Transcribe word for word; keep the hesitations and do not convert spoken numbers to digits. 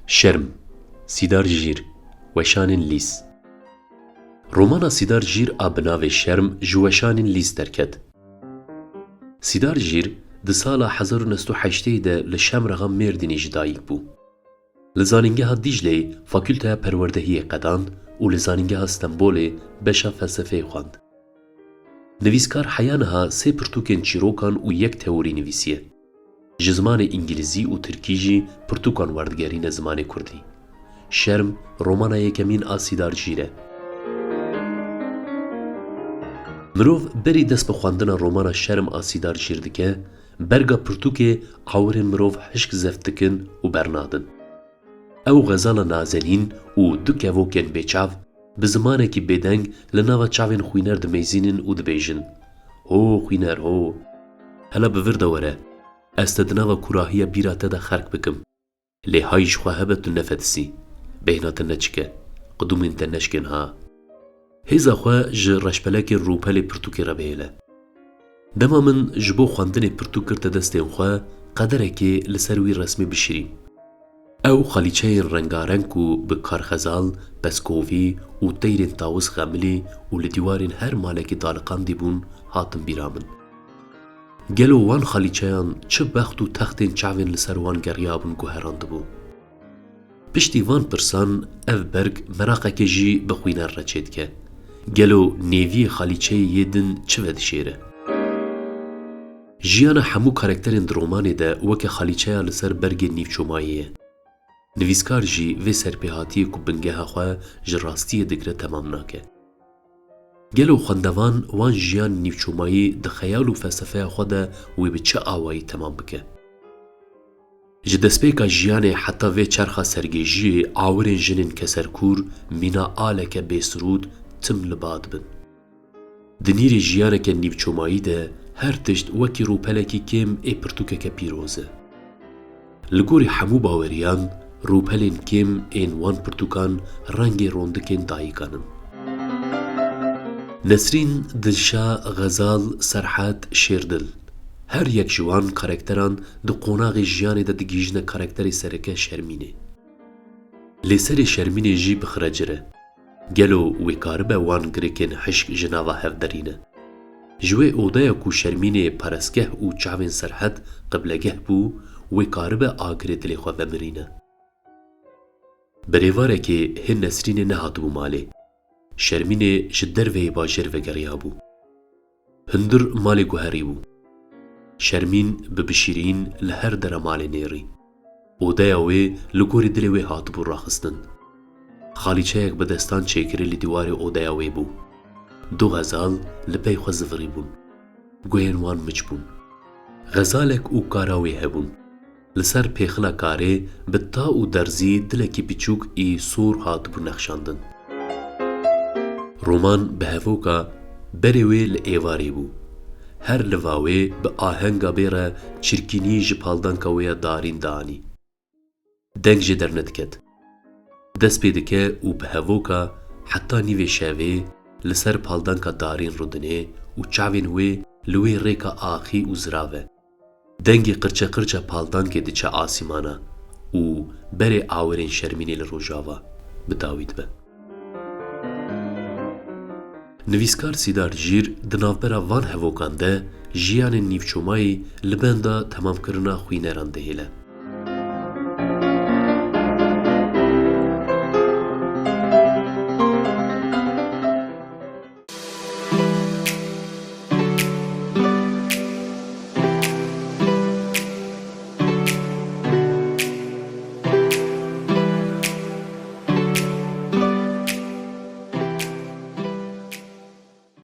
Şerm, Sîdar Jîr, Weşanên Lîs. Romana Sîdar Jîr a bi navê Şerm ji Weşanên Lîs derket. Sîdar Jîr di sala hezar û neh sed û heştê de li Şemrexa Mêrdînê ji dayik bû. Li Zanîngeha Dîcleyê Fakûlteya Perwerdehiyê qedand û li Zanîngeha Stenbolê beşa felsefeyê xwend. Nivîskar heya niha sê pirtûkên çîrokan û yek teorî nivîsiye. Ji zimanê îngilîzî û tirkî jî pirtûkan werdigerîne zimanê kurdî. Şerm, romana yekemîn a Sîdar Jîr e. Mirov berî dest bi xwendina romana Şerm a Sîdar Jîr dike, berga pirtûkê awirên mirov hişk zeft dikin û bernadin. Ew xezala nazenîn û du kevokên bêçav bi zimanekî bêdeng li nava çavên xwîner dimeyzînin û dibêjin: "Ho xwîner ho! Hela bi vir de were, ez te di nava kûrahiya bîra te de xerk bikim. Lê hay ji xwe hebe tu nefetisî, bêhna te neçike, qidûmên te neşkên ha." Hêza xwe ji reşbelekên rûpelê pirtûkê re bihêle. Dema min ji bo xwendinê pirtûk girte destên xwe, qederekê li ser wî resmê bişirî. Ew xalîçeyên rengareng ku bi karxezal, peskovî û teyrên tawis xemilî û li dîwarên her malekê daliqandî bûn, hatin bîra min. Gelo wan xalîçeyan çi bext û textên çavên li ser wan geriyabûn guherandibû? Piştî van pirsan ev berg meraqekê jî bi xwîner re çêdike. Gelo nêviyê xalîçeyê yê din çi vedişêre? Jiyana hemû karakterên di romanê de weke xalîçeya li ser bergê nîvçomayî ye. Nivîskar jî vê serpêhatiyê ku bingeha xwe ji rastiyê digire temam nake. Gelo xwendevan wan jiyan nîvçomayî di xeyal û felsefeya xwe de wê bi çi awayî temam bike? Ji destpêka jiyanê heta vê çerxa sergêjiyê awirên jinên keserkûr mîna aleke bêsirûd tim li ba dibin. Di nîrê jiyaneke nîvçomayî de her tişt wekî rûpelekî kêm ê pirtûkeke pîroz e. Li gorî hemû baweriyan, rûpelên kêm ên wan pirtûkan rengê rondikên dayikan in. Nesrîn, Dilşa, Xezal, Serhed, Şêrdil. Her yek ji wan karakteran di qonaxê jiyanê de digihîjine karakterê sereke Şermînê. Lê serê Şermînê jî bi xire cir e. Gelo wê karibe wan girêkên hişk ji nava hev derîne? Ji wê odeya ku Şermînê perestgeh û çavên Serhed qiblegeh bû, wê karibe agirê dilê xwe vemirîne? Birêvarekê hê Nesrînê nehatibû malê. Şermînê ji derveyê bajêr vegeriyabû. Hundir malê guherîbû. Şermîn bi bişirîn li her dera malê nêrî. Odeya wê li gorî dilê wê hatibû raxistin. Xalîçeyek bi destan çêkirî li dîwarê odeya wê bû. Du xezal li pey xwe zivirîbûn. Guhên wan miç bûn. Xezalek û kara wê hebûn. Li ser pêxila karê bi ta û derzî dilekî piçûk î sor hatibû nexşandin. Roman bi hevoka berê wê li êvarê bû. Her liva wê bi ahenga bê re çirkînî ji paldanka wê ya darîn dianî. Deng jê dernediket. Dest pê dike û bi hevoka heta nîvê şevê li ser paldanka darîn rûdinê û çavên wê li wê rêka axî û zirav e. Dengê qirçeqirça paldankê diçe asîmana û berê awirên Şermînê li rojava bi dawî dibe. Nivîskar Sîdar Jîr di navbera van hevokan de jiyanên nîvçomayî li benda temamkirina xwîneran dihêle.